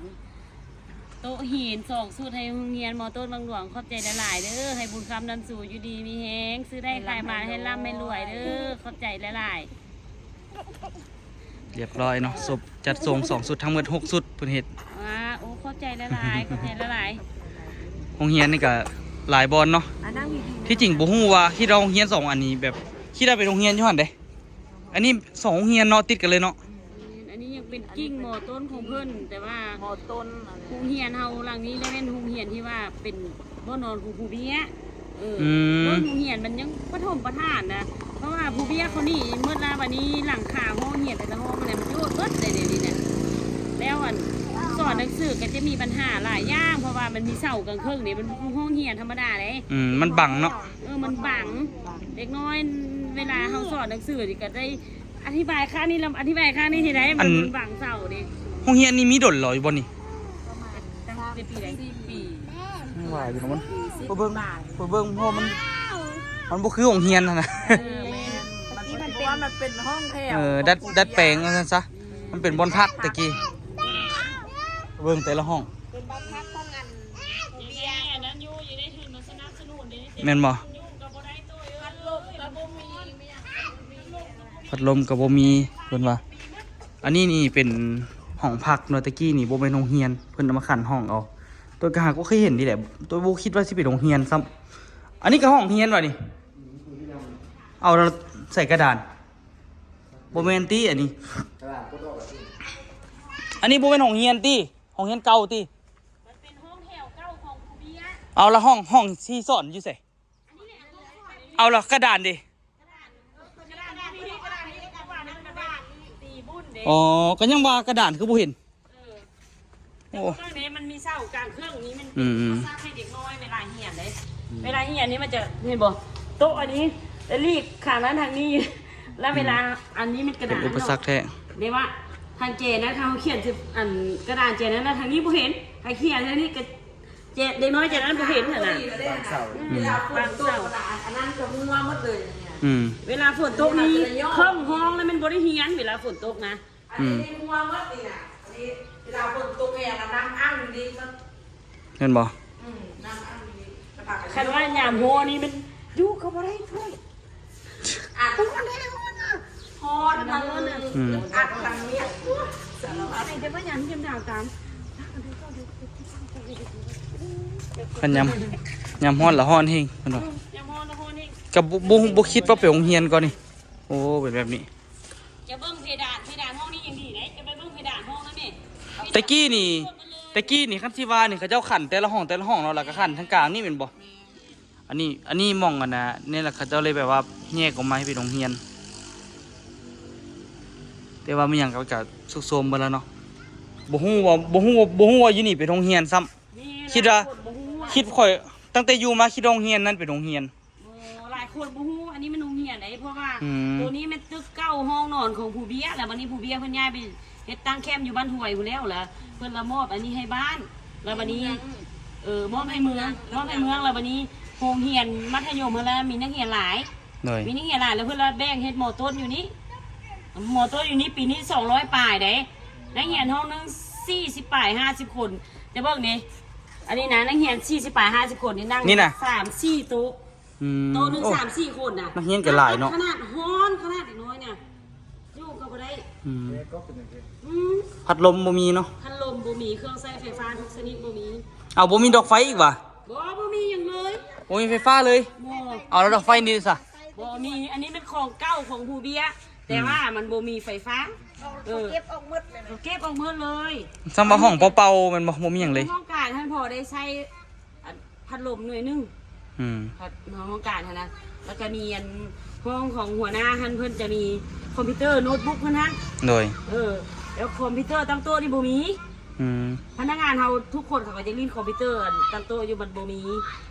ໂຕະຫີນສອງຊຸດໃຫ້ໂຮງຮຽນ ມ.ຕົ້ນ ວັງຫຼວງ ຂອບໃຈຫຼາຍໆເດີ ໃຫ້ບຸນຄຳນຳສູ່ຢູ່ດີມີແຮງ ຊື້ໄດ້ຂາຍມາໃຫ້ລ່ຳໃຫ້ລວຍເດີ ຂອບໃຈຫຼາຍໆ. ຮຽບຮ້ອຍເນາະ ສົບຈັດສົ່ງສອງຊຸດ ທັງໝົດຫົກຊຸດເພິ່ນເຮັດ ອ່າ ໂອ້ ຂອບໃຈຫຼາຍໆ ຂອບໃຈຫຼາຍໆ ໂຮງຮຽນນີ້ກະຫຼາຍບ່ອນເນາະ ທີ່ຈິງບໍ່ຮູ້ວ່າ ຄິດວ່າໂຮງຮຽນສອງອັນນີ້ແບບ ຄິດວ່າເປັນໂຮງຮຽນຢູ່ຫັ້ນເດ້ ອັນນີ້ສອງໂຮງຮຽນເນາະ ຕິດກັນເລີຍເນາະ ອັນນີ້ຍັງເປັນກິ່ງ ມ.ຕົ້ນ ຂອງເພິ່ນ ແຕ່ວ່າ ມ.ຕົ້ນ ໂຮງຮຽນເຮົາຫຼັງນີ້ລະແມ່ນໂຮງຮຽນທີ່ວ່າເປັນ ບໍ່ນອນຂອງຜູ້ເບ້ຍ ເອີ ອືມ ເບິ່ງໂຮງຮຽນມັນຍັງປະຖົມປະຖານນະ ເພາະວ່າຜູ້ເບ້ຍເຂົາໜີໝົດລະ ບາດນີ້ຫຼັງຄາຫ້ອງຮຽນແຕ່ລະຫ້ອງຫັ້ນແຫຼະ ມັນໂຍດເບິດເດ ດຽວນີ້ນະ ແລ້ວອັນສອນໜັງສືກໍຈະມີບັນຫາຫຼາຍຢ່າງ ເພາະວ່າມັນມີເສົາກາງເຄິ່ງເດ ມັນບໍ່ຄືຫ້ອງຮຽນທຳມະດາເດ ອືມ ມັນບັງເນາະ ເອີ ມັນບັງ ເດັກນ້ອຍເວລາເຮົາສອນໜັງສືນີ້ກໍໄດ້ ອະທິບາຍຂ້າງນີ້ລະ ອະທິບາຍຂ້າງນີ້ຊິໄດ້ ມັນບັງເສົາເດ້ ໂຮງຮຽນນີ້ມີດົນແລ້ວຢູ່ບໍ່ນີ້ ຕັ້ງແຕ່ປີໃດ ສີ່ປີ ຍັງວ່າຢູ່ເນາະ ມັນ ໄປເບິ່ງ ໄປເບິ່ງ ເພາະວ່າມັນ ມັນບໍ່ຄືໂຮງຮຽນຫັ້ນນະ ເອີ ແມ່ນ ເພາະວ່າມັນເປັນຫ້ອງແຖວ ເອີ ດັດ ດັດແປງວ່າຊັ້ນຊະ ມັນເປັນບ່ອນພັກແຕ່ກີ້ ເບິ່ງແຕ່ລະຫ້ອງ ເປັນບ້ານພັກຂອງອັນ ແມ່ນບໍ່? ພັດລົມກໍບໍ່ມີ ເພິ່ນວ່າ ອັນນີ້ນີ້ເປັນຫ້ອງພັກເນາະ ແຕ່ກີ້ນີ້ບໍ່ແມ່ນໂຮງຮຽນ ເພິ່ນເອົາມາຂັ້ນຫ້ອງເອົາ ໂຕກໍຫາກໍເຄີຍເຫັນນີ້ແຫຼະ ໂຕບໍ່ຄິດວ່າຊິເປັນໂຮງຮຽນຊ້ຳ ອັນນີ້ກໍຫ້ອງຮຽນຫວານີ້ ເອົາໃສ່ກະດານ ບໍ່ແມ່ນຕິອັນນີ້ ອັນນີ້ບໍ່ແມ່ນຫ້ອງຮຽນຕິ ຫ້ອງຮຽນເກົ່າຕິ ມັນເປັນຫ້ອງແຖວເກົ່າຂອງຄູເບຍ ເອົາລະຫ້ອງ ຫ້ອງທີ່ສອນຢູ່ໃສ? ເອົາລະກະດານເດ? ອໍ ກໍຍັງວ່າກະດານຄືບໍ່ເຫັນ ເອີ ໂອ້ ເບິ່ງເດ້ ມັນມີເສົາກາງເຄິ່ງນີ້ ມັນ ອືມ ເປັນອຸປະສັກໃຫ້ເດັກນ້ອຍເວລາຮຽນເດ້ ອືມ ເວລາຮຽນນີ້ມັນຈະ ເຫັນບໍ່ ໂຕະອັນນີ້ ແລ້ວລີກຂ້າງນັ້ນທາງນີ້ ແລ້ວເວລາ ອືມ ອັນນີ້ມັນກະດານ ເປັນອຸປະສັກແທ້ ເນາະ ແບບວ່າທາງແຈນະ ຖ້າເຮົາຂຽນ ອັນກະດານແຈນະ ທາງນີ້ບໍ່ເຫັນ ໃຫ້ຂຽນທາງນີ້ກໍ ເດັກນ້ອຍຈະນັ້ນບໍ່ເຫັນຫັ້ນນະ ບາງເສົາ ອືມ ເວລາຝົນຕົກ ບາງເສົາ ອັນນັ້ນກໍຮົ່ວໝົດເລີຍ ອືມ ເວລາຝົນຕົກນີ້ ເຄິ່ງຫ້ອງແລ້ວແມ່ນບໍ່ໄດ້ຮຽນ ເວລາຝົນຕົກນະ ອືມ ອັນນີ້ຮົ່ວໝົດນີ້ນະ ອັນນີ້ເວລາຝົນຕົກແຮງນະ ນ້ຳອັ່ງຢູ່ນີ້ ເຫັນບໍ່? ອືມ ນ້ຳອັ່ງຢູ່ນີ້ ຄັນວ່າຍາມຮ້ອນນີ້ມັນຢູ່ກໍບໍ່ໄດ້ຖ້ວຍ ອັດ ຮ້ອນທັງ ອືມ ອັດທັງເມຍ ສາລະພັດ ໃຫ້ແຕ່ວ່າຍາມ ຍາມໜາວຕາມ ຄັນຍາມ ຍາມຮ້ອນລະຮ້ອນແຮງ ເຫັນບໍ່? ຍາມຮ້ອນລະຮ້ອນແຮງ ກໍບໍ່ ບໍ່ ບໍ່ຄິດວ່າໄປໂຮງຮຽນກ່ອນນີ້ ໂອ້ ເປັນແບບນີ້ ຈະເບິ່ງເພດານ ເພດານຫ້ອງນີ້ຍັງດີເດ້ ຈະໄປເບິ່ງເພດານຫ້ອງນັ້ນແມ່ ແຕ່ກີ້ນີ້ ແຕ່ກີ້ນີ້ ຄັນຊິວ່ານີ້ ເຂົາເຈົ້າຂັ້ນແຕ່ລະຫ້ອງ ແຕ່ລະຫ້ອງເນາະ ແລ້ວກໍຂັ້ນທາງກາງນີ້ແມ່ນບໍ່? ແມ່ນ ອັນນີ້ ອັນນີ້ໝ່ອງ ອັນນ່າ ນີ້ລະ ເຂົາເຈົ້າເລີຍແບບວ່າແຍກອອກມາໃຫ້ເປັນໂຮງຮຽນ ແຕ່ວ່າມີຫຍັງກໍ ກໍຊຸດໂຊມເບິດແລ້ວເນາະ ບໍ່ຮູ້ວ່າ ບໍ່ຮູ້ ບໍ່ຮູ້ວ່າຢູ່ນີ້ເປັນໂຮງຮຽນຊ້ຳ ຄິດວ່າ ຄິດຂ້ອຍ ຕັ້ງແຕ່ຢູ່ມາຄິດວ່າໂຮງຮຽນນັ້ນເປັນໂຮງຮຽນ. ບໍ່ ຫຼາຍຄົນບໍ່ຮູ້ ອັນນີ້ມັນໂຮງຮຽນເດ້ ເພາະວ່າ ອືມ ໂຕນີ້ແມ່ນຕຶກເກົ່າຫ້ອງນອນຂອງຜູ້ເບ້ຍ ແລ້ວບັດນີ້ຜູ້ເບ້ຍເພິ່ນຍ້າຍໄປເຮັດຕັ້ງແຄ້ມຢູ່ບ້ານຫ້ວຍພຸ້ນແລ້ວ ແລ້ວເພິ່ນລະມອບອັນນີ້ໃຫ້ບ້ານ ແລ້ວບັດນີ້ ເອີ ມອບໃຫ້ເມືອງ ມອບໃຫ້ເມືອງ ແລ້ວບັດນີ້ໂຮງຮຽນມັດທະຍົມຫັ້ນລະມີນັກຮຽນຫຼາຍ ໂດຍ ມີນັກຮຽນຫຼາຍ ແລ້ວເພິ່ນລະແບ່ງເຮັດ ມໍຕົ້ນຢູ່ນີ້ ມໍຕົ້ນຢູ່ນີ້ປີນີ້ສອງຮ້ອຍປາຍເດ້ ນັກຮຽນຫ້ອງໜຶ່ງສີ່ສິບປາຍ ຫ້າສິບຄົນ ຈະເບິ່ງເດ້ ອັນນີ້ນະ ນັກຮຽນສີ່ສິບປາຍ ຫ້າສິບຄົນນີ້ນັ່ງ ນີ້ນະ ສາມສີ່ໂຕະ ອືມ ໂຕະໜຶ່ງ ໂອ້ ສາມສີ່ຄົນນະ ນັກຮຽນກໍຫຼາຍເນາະ ຂະໜາດຮ້ອນ ຂະໜາດເດັກນ້ອຍນະ ຢູ່ກໍບໍ່ໄດ້ ອືມ ອືມ ພັດລົມບໍ່ມີເນາະ ພັດລົມບໍ່ມີ ເຄື່ອງໃຊ້ໄຟຟ້າທຸກຊະນິດບໍ່ມີ ເອົາ ບໍ່ມີດອກໄຟອີກຫວາ? ບໍ່ ບໍ່ມີຫຍັງເລີຍ ບໍ່ມີໄຟຟ້າເລີຍ ບໍ່ ເອົາ ແລ້ວດອກໄຟນີ້ຊະ? ບໍ່ມີ ອັນນີ້ແມ່ນຂອງເກົ່າຂອງຜູ້ເບ້ຍ ແຕ່ ອືມ ວ່າມັນບໍ່ມີໄຟຟ້າ ເອີ ເຂົາເກັບອອກໝົດເລີຍນະ ເຂົາເກັບອອກໝົດເລີຍ ສ່ຳວ່າຫ້ອງເປົ່າໆ ແມ່ນບໍ່? ບໍ່ມີຫຍັງເລີຍ ຫ້ອງການຫັ້ນພໍໄດ້ໃຊ້ ອັນ ພັດລົມໜ່ວຍໜຶ່ງ ອືມ ພັດ ຫ້ອງການຫັ້ນນະ ແລ້ວກະມີອັນ ຫ້ອງຂອງຫົວໜ້າຫັ້ນ ເພິ່ນຈະມີຄອມພິວເຕີໂນ້ດບຸກເພິ່ນຫັ້ນ ໂດຍ ເອີ ແລ້ວຄອມພິວເຕີຕັ້ງໂຕະນີ້ບໍ່ມີ ອືມ ພະນັກງານເຮົາທຸກຄົນເຂົາກໍຈະຫຼິ້ນຄອມພິວເຕີຕັ້ງໂຕະຢູ່ ມັນບໍ່ມີ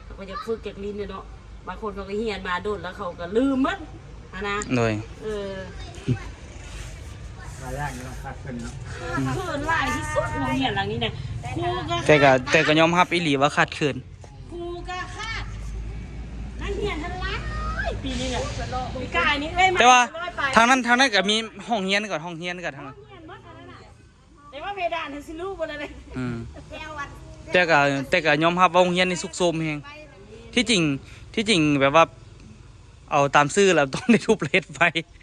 ເຂົາກໍຢາກຝຶກຢາກຫຼິ້ນເນາະ ບາງຄົນເຂົາກໍຮຽນມາດົນແລ້ວເຂົາກໍລືມໝົດຫັ້ນນະ ໂດຍ ເອີ ຫຼາຍຢ່າງເນາະ ຂາດເຂີນເນາະ ຂາດເຂີນຫຼາຍທີ່ສຸດໂຮງຮຽນຫຼັງນີ້ນະ ຄູກໍ ແຕ່ກໍ ແຕ່ກໍຍອມຮັບອີ່ຫຼີວ່າຂາດເຂີນ ຄູກໍຂາດ ນັກຮຽນທັງຫຼາຍປີນີ້ນະ ປີກາຍນີ້ເອີຍ ແຕ່ວ່າ ມາຮ້ອຍປາຍ ທາງນັ້ນ ທາງນັ້ນກໍມີຫ້ອງຮຽນ ກໍຫ້ອງຮຽນກໍທາງນັ້ນ ຫ້ອງຮຽນເບິດອັນນັ້ນນະ ແຕ່ວ່າເພດານຫັ້ນຊິລຸເບິດແລ້ວເດ້ ອືມ ແຕ່ວ່າ ແຕ່ກໍ ແຕ່ກໍຍອມຮັບວ່າໂຮງຮຽນນີ້ຊຸກໂຊມແຮງ ທີ່ຈິງ ທີ່ຈິງແບບວ່າ ເອົາຕາມຊື່ແລ້ວຕ້ອງໄດ້ທຸບເຮັດໄປ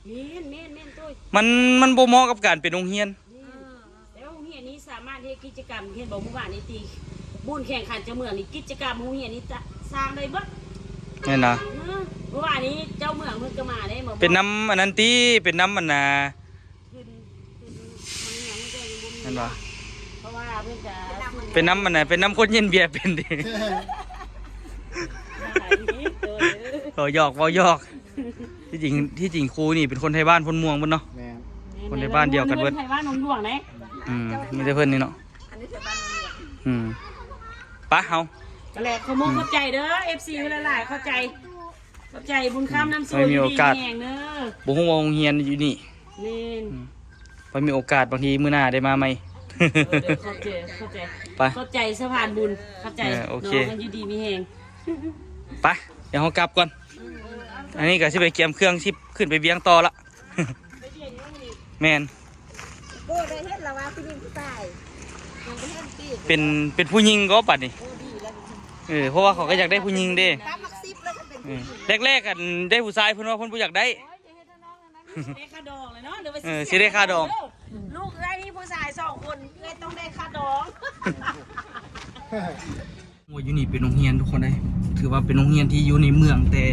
ແມ່ນ ແມ່ນ ແມ່ນ ໂອ້ຍ ມັນ ມັນບໍ່ເໝາະກັບການເປັນໂຮງຮຽນ ແມ່ນ ແຕ່ວ່າໂຮງຮຽນນີ້ສາມາດເຮັດກິດຈະກຳ ເຫັນບໍ່ ມື້ວານນີ້ຕິ ບຸນແຂ່ງຂັນເຈົ້າເມືອງນີ້ ກິດຈະກຳໂຮງຮຽນນີ້ຈະສ້າງໄດ້ເບິດ ແມ່ນນະ ເອີ ມື້ວານນີ້ເຈົ້າເມືອງເພິ່ນກໍມາເດ້ ມາ ເປັນນຳອັນນັ້ນຕິ ເປັນນຳອັນນ່າ ຂຶ້ນ ຂຶ້ນທາງເມືອງເພິ່ນກໍຍັງບໍ່ມີ ແມ່ນບໍ່? ເພາະວ່າເພິ່ນກະ ເປັນນຳອັນນ່າ ເປັນນຳຄົນເຢັນເບຍເປັນເດ້ ເວົ້າຫຍອກ ເວົ້າຫຍອກ ທີ່ຈິງ ທີ່ຈິງຄູນີ້ເປັນຄົນໄທບ້ານໂພນມ່ວງເບິດເນາະ ແມ່ນ ຄົນໄທບ້ານດຽວກັນເບິດ ໄທບ້ານໜອງຫຼວງເດ້ ອືມ ມີແຕ່ເພິ່ນນີ້ເນາະ ອັນນີ້ໄທບ້ານໜອງຫຼວງ ອືມ ປະເຮົາ ກໍແຫຼະ ຂໍຂອບມຸກຂອບໃຈເດີ ເອັຟຊີ ຫຼາຍໆ ເຂົ້າໃຈ ຂອບໃຈບຸນຄຳນຳໂຊຍ ໄວ້ມີໂອກາດ ຢູ່ດີມີແຮງເດີ ບໍ່ຮູ້ວ່າໂຮງຮຽນຢູ່ນີ້ ແມ່ນ ອືມ ໄວ້ມີໂອກາດບາງທີມື້ໜ້າໄດ້ມາໃໝ່ ເອີ ເດີ ຂອບໃຈ ຂອບໃຈ ໄປ ຂອບໃຈສະພານບຸນ ຂອບໃຈ ເອີ ໂອເຄ ເນາະ ຢູ່ດີມີແຮງ ໄປ ດຽວເຮົາກັບກ່ອນ ອັນນີ້ກໍຊິໄປກຽມເຄື່ອງ ຊິຂຶ້ນໄປວຽງຕໍ່ລະ ແມ່ນ ໂອ້ ໄດ້ເຫັນລະວ່າຜູ້ຍິງຜູ້ຊາຍ ຍັງບໍ່ເຫັນຕິ ເປັນ ເປັນຜູ້ຍິງກໍບັດນີ້ ໂອ້ ດີແລ້ວ ເອີ ເພາະວ່າເຂົາກໍຢາກໄດ້ຜູ້ຍິງເດ້ ຕາມຫຼັກສິບແລ້ວກໍເປັນ ເອີ ຜູ້ຍິງ ແລກໆ ອັນໄດ້ຜູ້ຊາຍ ເພິ່ນວ່າເພິ່ນບໍ່ຢາກໄດ້ ໂອ້ຍ ຊິເຮັດທຳນອງນັ້ນນະ ຫຼືວ່າ ເອີ ຊິເສຍ ຊິໄດ້ຄ່າດອງ ລູກເອື້ອຍມີຜູ້ຊາຍສອງຄົນ ເອື້ອຍຕ້ອງໄດ້ຄ່າດອງ. ໂອ້ຍ ຢູ່ນີ້ເປັນໂຮງຮຽນທຸກຄົນເອີຍ ຖືວ່າເປັນໂຮງຮຽນທີ່ຢູ່ໃນເມືອງ ແຕ່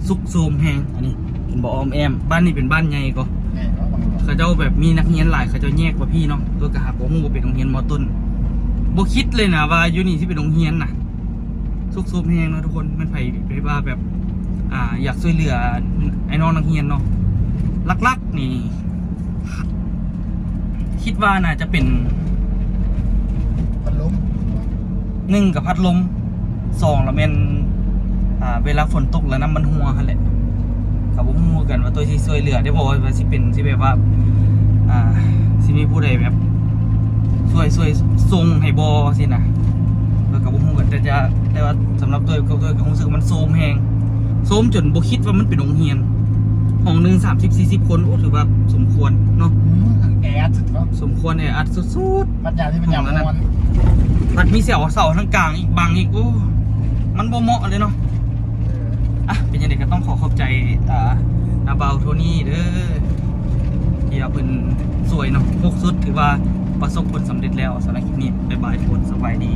ຊຸກໂຊມແຮງ ອັນນີ້ເຫັນບໍ່ ອ້ອມແອ້ມ ບ້ານນີ້ເປັນບ້ານໃຫຍ່ກໍ ແມ່ນເນາະ ເຂົາເຈົ້າແບບມີນັກຮຽນຫຼາຍ ເຂົາເຈົ້າແຍກກວ່າພີ້ເນາະ ໂດຍກະຫາກບໍ່ຮູ້ວ່າເປັນໂຮງຮຽນ ມໍຕົ້ນ ບໍ່ຄິດເລີຍນະວ່າຢູ່ນີ້ຊິເປັນໂຮງຮຽນນະ ຊຸກໂຊມແຮງເນາະທຸກຄົນ ແມ່ນໃຜ ໃຜວ່າແບບ ອ່າ ຢາກຊ່ວຍເຫຼືອອ້າຍນ້ອງນັກຮຽນເນາະ ຫຼັກໆ ນີ້ ຄິດວ່າໜ້າຈະເປັນ ພັດລົມ ໜຶ່ງກໍພັດລົມ ສອງລະແມ່ນ ອ່າ ເວລາຝົນຕົກລະນ້ຳມັນຮົ່ວຫັ້ນແຫຼະ ກໍບໍ່ຮູ້ຄືກັນວ່າໂຕຊິຊ່ວຍເຫຼືອໄດ້ບໍ່ ວ່າຊິເປັນ ຊິແບບວ່າ ອ່າ ຊິມີຜູ້ໃດແບບ ຊ່ວຍ ຊ່ວຍສົ່ງໃຫ້ບໍ່ຊີ້ນະ ເອີ ກໍບໍ່ຮູ້ຄືກັນ ແຕ່ຈະ ແຕ່ວ່າສຳລັບໂຕ ໂຕກໍຮູ້ສຶກວ່າມັນໂຊມແຮງ ໂຊມຈົນບໍ່ຄິດວ່າມັນເປັນໂຮງຮຽນ ຫ້ອງໜຶ່ງສາມສິບສີ່ສິບຄົນ ໂອ້ ຖືວ່າສົມຄວນເນາະ ອືມ ແອອັດສຸດເນາະ ສົມຄວນແອອັດສຸດໆ ພັດຍາມນີ້ມັນຍາມຮ້ອນ ພັດມີເສົາ ເສົາທາງກາງອີກ ບັງອີກ ໂອ້ ມັນບໍ່ເໝາະເລີຍເນາະ ເອີ ອ່ະ ເປັນຈັ່ງໃດກໍຕ້ອງຂໍຂອບໃຈ ອ່າ ນ້າບ່າວໂທນີ້ເດີ ທີ່ວ່າເພິ່ນຊ່ວຍເນາະ ຫົກຊຸດ ຖືວ່າປະສົບຜົນສຳເລັດແລ້ວ ສຳລັບຄລິບນີ້ ບາຍບາຍທຸກຄົນ ສະບາຍດີ.